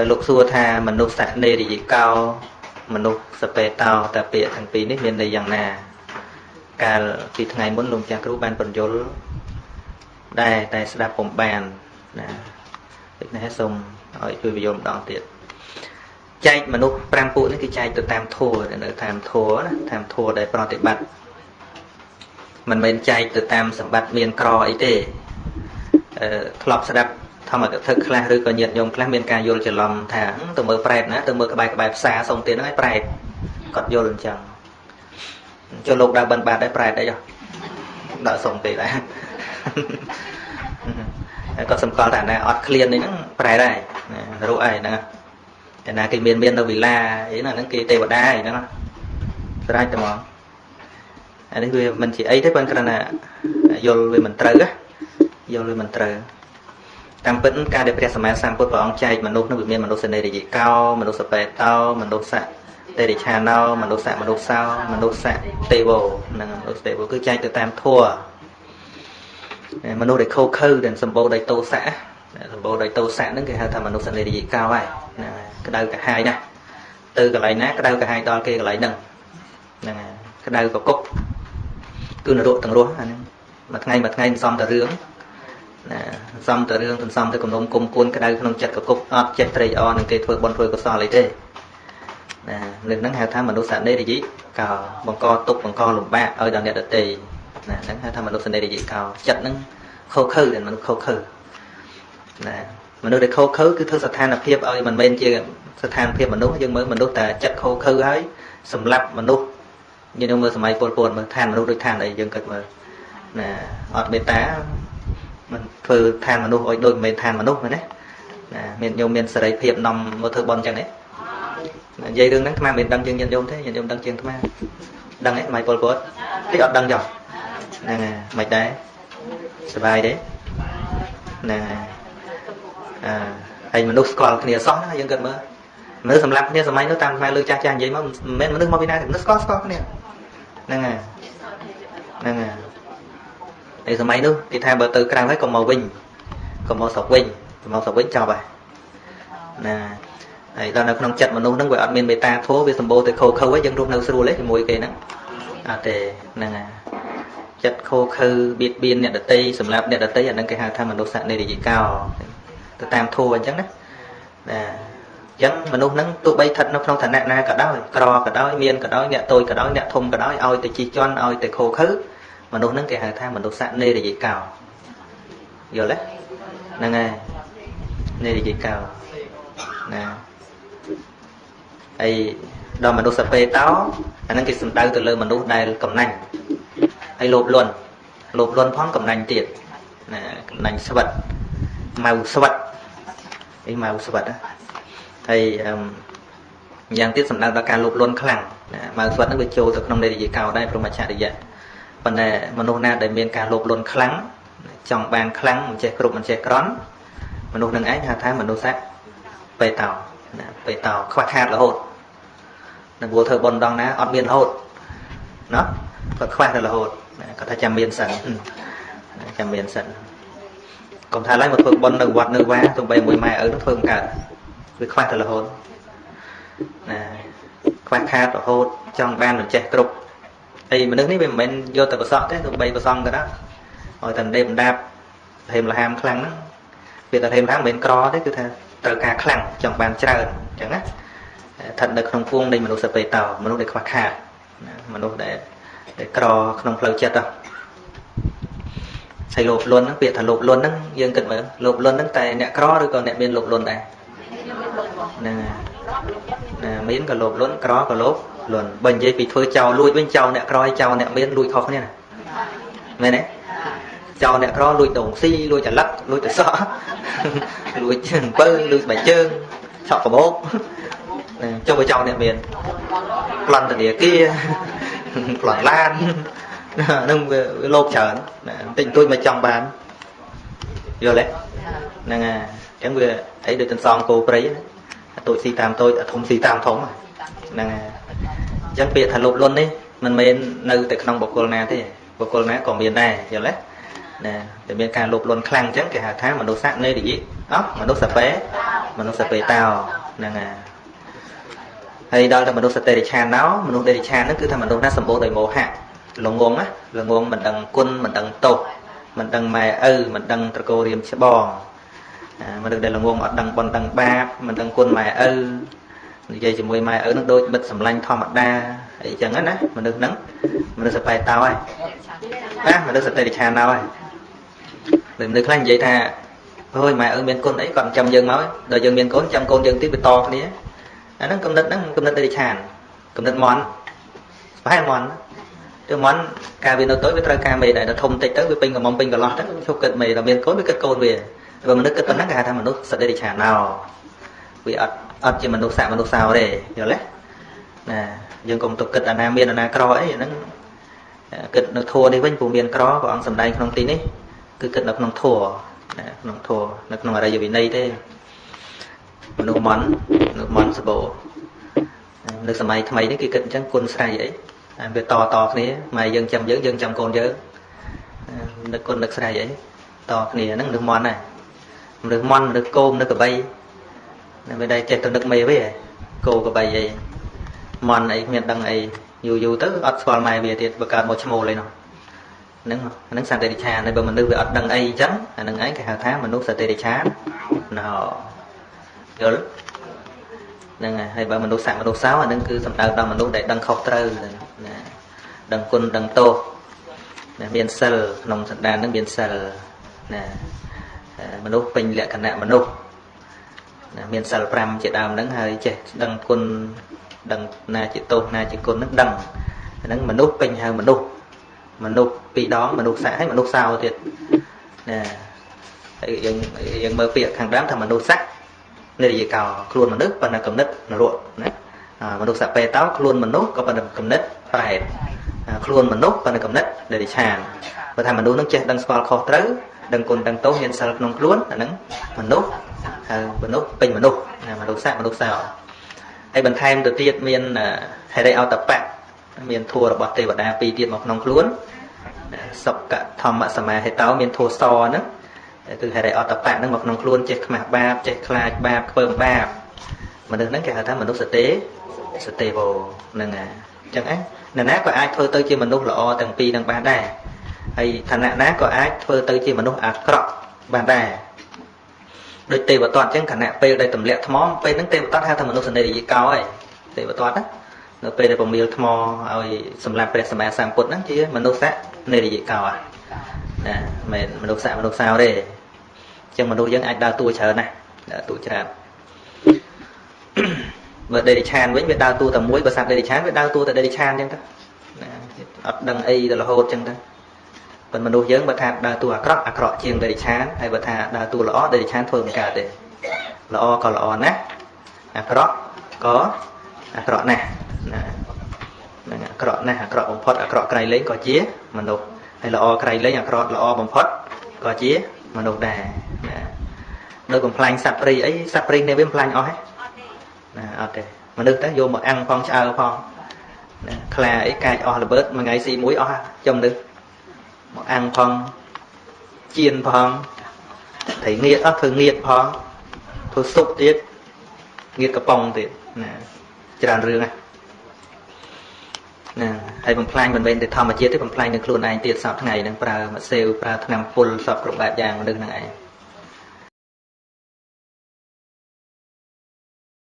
លោកសួរថាមនុស្សនិរិយកោមនុស្សសបេតោតើពាក្យទាំងពីរនេះមានន័យយ៉ាងណាកាលពីថ្ងៃមុនលោកចាស់គ្រូបានបញ្យល់ដែរតែស្ដាប់ពុំបានណាដូច្នេះសូមឲ្យជួយបញ្យល់ម្ដងទៀតចែកមនុស្ស5ពួកនេះគឺចែកទៅតាមធัวនៅតាមធัวណាតាមធัวដែលប្រតិបត្តិមិនមែនចែកទៅតាមសម្បត្តិមានក្រអីទេអឺធ្លាប់ស្ដាប់ធម្មកថាខ្លះឬក៏ញាតិញោមខ្លះមានការយល់ច្រឡំថាទៅមើលប្រែតណាទៅមើលក្បែរក្បែរផ្សារសុំទានហ្នឹងឯងប្រែតគាត់យល់អញ្ចឹងចុះលោកដើរបិណ្ឌបាតដែរប្រែតអីចុះដាក់សុំទេដែរគាត់សម្គាល់ថាណាអត់ឃ្លាននេះហ្នឹងប្រែតដែររកឯហ្នឹងតែណាគេមាននៅវិឡាអីហ្នឹងគេទេវតាអីហ្នឹងស្រេចតែហ្មងអានេះវាមិនជាអីទេប៉ុន្តែគ្រាន់តែយល់វាមិនត្រូវណាយល់វាមិនត្រូវតាមពិតការដែលព្រះសម្មាសម្ពុទ្ធព្រះអង្គចែកមនុស្សនោះវាមានមនុស្សនិរិយកោមនុស្សបេតោមនុស្សតិរិឆាណោមនុស្សមនុស្សសោមនុស្សទេវោនិងមនុស្សទេវោគឺចែកទៅតាមធัวមនុស្សដែលខូខើដែលសម្បូរដោយទោសៈសម្បូរដោយទោសៈហ្នឹងគេហៅថាមនុស្សនិរិយកោហើយណាក្តៅក្រហាយណាស់ទៅកន្លែងណាក្តៅក្រហាយដល់គេកន្លែងហ្នឹងហ្នឹងក្តៅកគុកគឺនរកទាំងរស់អាហ្នឹងមួយថ្ងៃមួយថ្ងៃសំតែរឿងណាសំតែរឿងសន្សំទៅគំនុំគុំគួនក្តៅក្នុងចិត្តកគុកអត់ចិត្តត្រេកអរនឹងគេធ្វើបុណ្យធ្វើកុសលអីទេណានឹងហ្នឹងហៅថាមនុស្សនិរិយកោបង្កទុកបង្កលំបាកឲ្យដល់អ្នកដទៃណាហ្នឹងហៅថាមនុស្សនិរិយកោចិត្តហ្នឹងខូខើមនុស្សខូខើណាមនុស្សដែលខូខើគឺធ្វើស្ថានភាពឲ្យមិនមែនជាស្ថានភាពមនុស្សយើងមើលមនុស្សតែចិត្តខូខើហើយសម្លាប់មនុស្សយើងមើលសម័យពលពតមើលឋានមនុស្សដូចឋានអីយើងគិតមើលណាអត់មេត្តាមិនធ្វើឋានមនុស្សឲ្យដូចមិនមែនឋានមនុស្សមែនទេណាមានញោមមានសេរីភាពនាំមកធ្វើបុណ្យចឹងទេនិយាយរឿងហ្នឹងអាត្មាមិនដឹងជាងញាតិញោមទេញាតិញោមដឹងជាងអាត្មាដឹងទេសម័យពលពតតិចអត់ដឹងចុះហ្នឹងហើយមិនដែរសប្បាយទេហ្នឹងហើយអឺហើយមនុស្សស្គាល់គ្នាសោះណាយើងគិតមើលមនុស្សសម្លាប់គ្នាសម័យនោះតាមខ្មែរលើចាស់ចាស់និយាយមកមិនមែនមនុស្សមកពីណាទេមនុស្សស្គាល់គ្នាហ្នឹងហើយហ្នឹងហើយឯសម័យនោះគេថាបើទៅក្រៅហើយកុំមកវិញកុំមកស្រុកវិញមកស្រុកវិញចប់ហើយណាហើយដល់នៅក្នុងចិត្តមនុស្សហ្នឹងវាអត់មានមេត្តាធម៌វាសម្បូរតែខូខើហើយយើងរស់នៅស្រួលទេជាមួយគេហ្នឹងអត់ទេហ្នឹងហើយចិត្តខូខើបៀតបៀនអ្នកដតីសម្រាប់អ្នកដតីអាហ្នឹងគេហៅថាមនុស្សនិរិយកោទៅតាមធម៌អញ្ចឹងណាណាអញ្ចឹងមនុស្សហ្នឹងទោះបីស្ថិតនៅក្នុងឋានៈណាក៏ដោយក្រក៏ដោយមានក៏ដោយអ្នកតូចក៏ដោយអ្នកធំក៏ដោយឲ្យតែជិះជាន់ឲ្យតែខូខើមនុស្សហ្នឹងគេហៅថាមនុស្សនិរិយកោយល់ទេហ្នឹងហើយនិរិយកោណាហើយដល់មនុស្សសបេតោអាហ្នឹងគេសំដៅទៅលើមនុស្សដែលកំណាញ់ហើយលោភលន់លោភលន់ផងកំណាញ់ទៀតណាកំណាញ់ស្វិតម៉ៅស្វិតអីម៉ៅស្វិតហើយយ៉ាងទៀតសំដៅដល់ការលោភលន់ខ្លាំងណាម៉ៅស្វិតហ្នឹងវាចូលទៅក្នុងនិរិយកោដែរព្រមច្ឆរិយៈប៉ុន្តែមនុស្សណាដែលមានការលោភលន់ខ្លាំងចង់បានខ្លាំងមិនចេះគ្រប់មិនចេះក្រន់មនុស្សនឹងឯងហៅថាមនុស្សបេតោណាបេតោខ្វះខាតរហូតនឹងវល់ធ្វើបុណ្យដងណាអត់មានរហូតណោះគាត់ខ្វះតែរហូតគាត់ថាចាំមានសិនចាំមានសិនកុំថាឡើយមកធ្វើបុណ្យនៅវត្តនៅវាទោះបីមួយម៉ែឪនោះធ្វើមិនកើតវាខ្វះតែរហូតណាខ្វះខាតរហូតចង់បានមិនចេះគ្រប់ហើយមនុស្សនេះវាមិនមែនយកតែប្រសក់ទេទោះបីប្រសងក៏ដោយឲ្យតែដេបដាបហេមលហាមខ្លាំងហ្នឹងវាតែហេមលហាមមិនមែនក្រទេគឺថាត្រូវការខ្លាំងចង់បានច្រើនអញ្ចឹងណាស្ថិតនៅក្នុងពួងនៃមនុស្សបេតោមនុស្សដែលខ្វះខាតមនុស្សដែលក្រក្នុងផ្លូវចិត្តហ៎ហើយលោភលន់ហ្នឹងពាក្យថាលោភលន់ហ្នឹងយើងគិតមើលលោភលន់ហ្នឹងតែអ្នកក្រឬក៏អ្នកមានលោភលន់ដែរហ្នឹងណាមានក៏លោភលន់ក្រក៏លោភលន់បើនិយាយពីធ្វើចោលលួចវិញចោលអ្នកក្រឲ្យចោលអ្នកមានលួចខុសគ្នាណាមែនទេចោលអ្នកក្រលួចដងស៊ីលួចអាឡឹកលួចទៅសក់លួចអំពៅលួចស្បែកជើងឆក់កាបូបចុះបើចោលអ្នកមានប្លន់ធនាគារប្លន់ឡានហ្នឹងវាលោភច្រើនបន្តិចបន្តួចមកចង់បានយល់ទេហ្នឹងហើយអញ្ចឹងវាអីដូចទន្សងគោព្រៃណាតូចស៊ីតាមតូចធំស៊ីតាមធំហ្នឹងហើយអញ្ចឹងពាក្យថាលោភលន់នេះមិនមែននៅតែក្នុងបុគ្គលណាទេបុគ្គលណាក៏មានដែរយល់ទេណាតែមានការលោភលន់ខ្លាំងអញ្ចឹងគេហៅថាមនុស្សនិរិយអោះមនុស្សបេ មនុស្សសពេតោហ្នឹងហើយហើយដល់តែមនុស្សសតិរិឆានណោមនុស្សតិរិឆានហ្នឹងគឺថាមនុស្សណាសម្បូរដោយមោហៈល្ងងណាល្ងងមិនដឹងគុណមិនដឹងទោសមិនដឹងម៉ែឪមិនដឹងត្រកូលរៀមច្បងមនុស្សដែលល្ងងអត់ដឹងបុណ្យដឹងបាបមិនដឹងគុណម៉ែឪនិយាយជាមួយម៉ែឪនឹងដូចមិត្តសម្លាញ់ធម្មតាអីចឹងណាមនុស្សហ្នឹងមនុស្សសបែតោហើយណាមនុស្សសតិរិឆានណោហើយដូចមនុស្សខ្លះនិយាយថាអូយម៉ែឪមានគុណអីគាត់ចាំយើងមកដល់យើងមានកូនចាំកូនយើងទៀតវាតគ្នាអាហ្នឹងកំណត់ហ្នឹងកំណត់តិរិឆានកំណត់មន់ស្បែមន់ទៅមន់កាលវានៅតូចវាត្រូវការមេដែរដល់ធំតិចទៅវាពេញកំមុំពេញកន្លោះទៅឈប់គិតមេដល់មានកូនវាគិតកូនវាបើមនុស្សគិតប៉ុណ្ណឹងគេហៅថាមនុស្សសតិរិឆានណោវាអត់ជាមនុស្សសមនុស្សសោទេយល់ទេណាយើងកុំទៅគិតអាណាមានអាណាក្រអីហ្នឹងគិតនៅធัวនេះវិញព្រោះមានក្រព្រះអង្គសម្ដែងក្នុងទីនេះគឺគិតនៅក្នុងធัวណាក្នុងធัวនៅក្នុងអរិយវិន័យទេមនុស្សមន់មនុស្សមន់សបោនៅសម័យថ្មីនេះគេគិតអញ្ចឹងគុណស្រ័យអីវាតតគ្នាម៉ែយើងចាំយើងយើងចាំកូនយើងនឹកគុណនឹកស្រ័យអីតគ្នាហ្នឹងមនុស្សមន់ដែរមនុស្សមន់មនុស្សគោមនុស្សកបីមិនដែរចេះទៅនឹកមេវាគោកបីអីមន់អីគ្មានដឹងអីយូរយូរទៅអត់ស្គាល់ម៉ែវាទៀតបើកើតមកឈ្មោលអីនោះហ្នឹងហ្នឹងសត្វតិរិឆានហើយបើមនុស្សវាអត់ដឹងអីអញ្ចឹងអាហ្នឹងឯងគេហៅថាមនុស្សសត្វតិរិឆានណោយល់ហ្នឹងហើយបើមនុស្សស័កមនុស្សសោអាហ្នឹងគឺសំដៅដល់មនុស្សដែលដឹងខុសត្រូវណាដឹងគុណដឹងទោសណាមានសិលក្នុងសន្តានហ្នឹងមានសិលណាមនុស្សពេញលក្ខណៈមនុស្សណាមានសិល5ជាដើមហ្នឹងហើយចេះដឹងគុណដឹងណាជាទោសណាជាគុណហ្នឹងដឹងហ្នឹងមនុស្សពេញហៅមនុស្សមនុស្សពីរដងមនុស្សស័កហើយមនុស្សសោទៀតណាហើយយើងមើលពាក្យខាងដើមថាមនុស្សស័កនិរិយកោខ្លួនមនុស្សប៉ុន្តែគំនិតនរកណាមនុស្សសពេតោខ្លួនមនុស្សក៏ប៉ុន្តែគំនិតប្រែតខ្លួនមនុស្សប៉ុន្តែគំនិតដេរិឆានបើថាមនុស្សនឹងចេះដឹងស្គាល់ខុសត្រូវដឹងគុណដឹងទោសមានសិលក្នុងខ្លួនអាហ្នឹងមនុស្សហៅមនុស្សពេញមនុស្សណាមនុស្សស័កមនុស្សសោហើយបន្ថែមទៅទៀតមានហិរិអតបៈមានធัวរបស់ទេវតាពីរទៀតមកក្នុងខ្លួនសុខធម្មសមាហេតោមានធัวសហ្នឹងគឺហិរិអតបៈហ្នឹងមកក្នុងខ្លួនចេះខ្មាស់បាបចេះខ្លាចបាបខ្ពើមបាបមនុស្សហ្នឹងគេហៅថាមនុស្សសតេសតេវោហ្នឹងអញ្ចឹងឯងនរណាក៏អាចធ្វើទៅជាមនុស្សល្អទាំងពីរហ្នឹងបានដែរហើយឋានៈណាក៏អាចធ្វើទៅជាមនុស្សអាក្រក់បានដែរដូចទេវទត្តអញ្ចឹងខណៈពេលដែលទម្លាក់ថ្មពេលហ្នឹងទេវទត្តហៅថាមនុស្សសនិរិយកោហើយទេវទត្តណានៅពេលដែលពមៀលថ្មឲ្យសម្រាប់ព្រះសម្មាសម្ពុទ្ធហ្នឹងជាមនុស្សនិរិយកោណាមិនមនុស្សសមនុស្សសោទេអញ្ចឹងមនុស្សយើងអាចដើរតួច្រើនណាស់ដើរតួច្រើនបើដេរិឆានវិញវាដើរតួតែមួយបើសត្វដេរិឆានវាដើរតួតែដេរិឆានអញ្ចឹងទៅណាអត់ដឹងអីទៅរហូតអញ្ចឹងទៅប៉ុន្តែមនុស្សយើងបើថាដើរតួអាក្រក់អាក្រក់ជាងដេរិឆានហើយបើថាដើរតួល្អដេរិឆានធ្វើមិនកើតទេល្អក៏ល្អណាស់អាក្រក់ក៏អាក្រក់ណាស់ណាហ្នឹងអាក្រក់ណាស់អាក្រក់បំផុតអាក្រក់ក្រៃលែងក៏ជាមនុស្សហើយល្អក្រៃលែងអាក្រក់ល្អបំផុតក៏ជាមនុស្សដែរណានៅកំផ្លាញ់សត្វព្រៃអីសត្វព្រៃនេះវាកំផ្លាញ់អស់ហ៎ណាអត់ទេមនុស្សទៅយកមកអាំងផងឆ្អើផងណាខ្លាអីកាចអស់ល្បើតមួយថ្ងៃស៊ីមួយអស់ចំមនុស្សមកអាំងផងចៀនផងត្រីងៀតអស់ធ្វើងៀតផងធ្វើស៊ុបទៀតងៀតកំប៉ុងទៀតណាច្រើនរឿងណាណាហើយបំផ្លាញមិនមែនតែធម្មជាតិទេបំផ្លាញនឹងខ្លួនឯងទៀតសពថ្ងៃហ្នឹងប្រើម្សៅប្រើថ្នាំពុលសពគ្រប់បែបយ៉ាងមនុស្សហ្នឹងឯង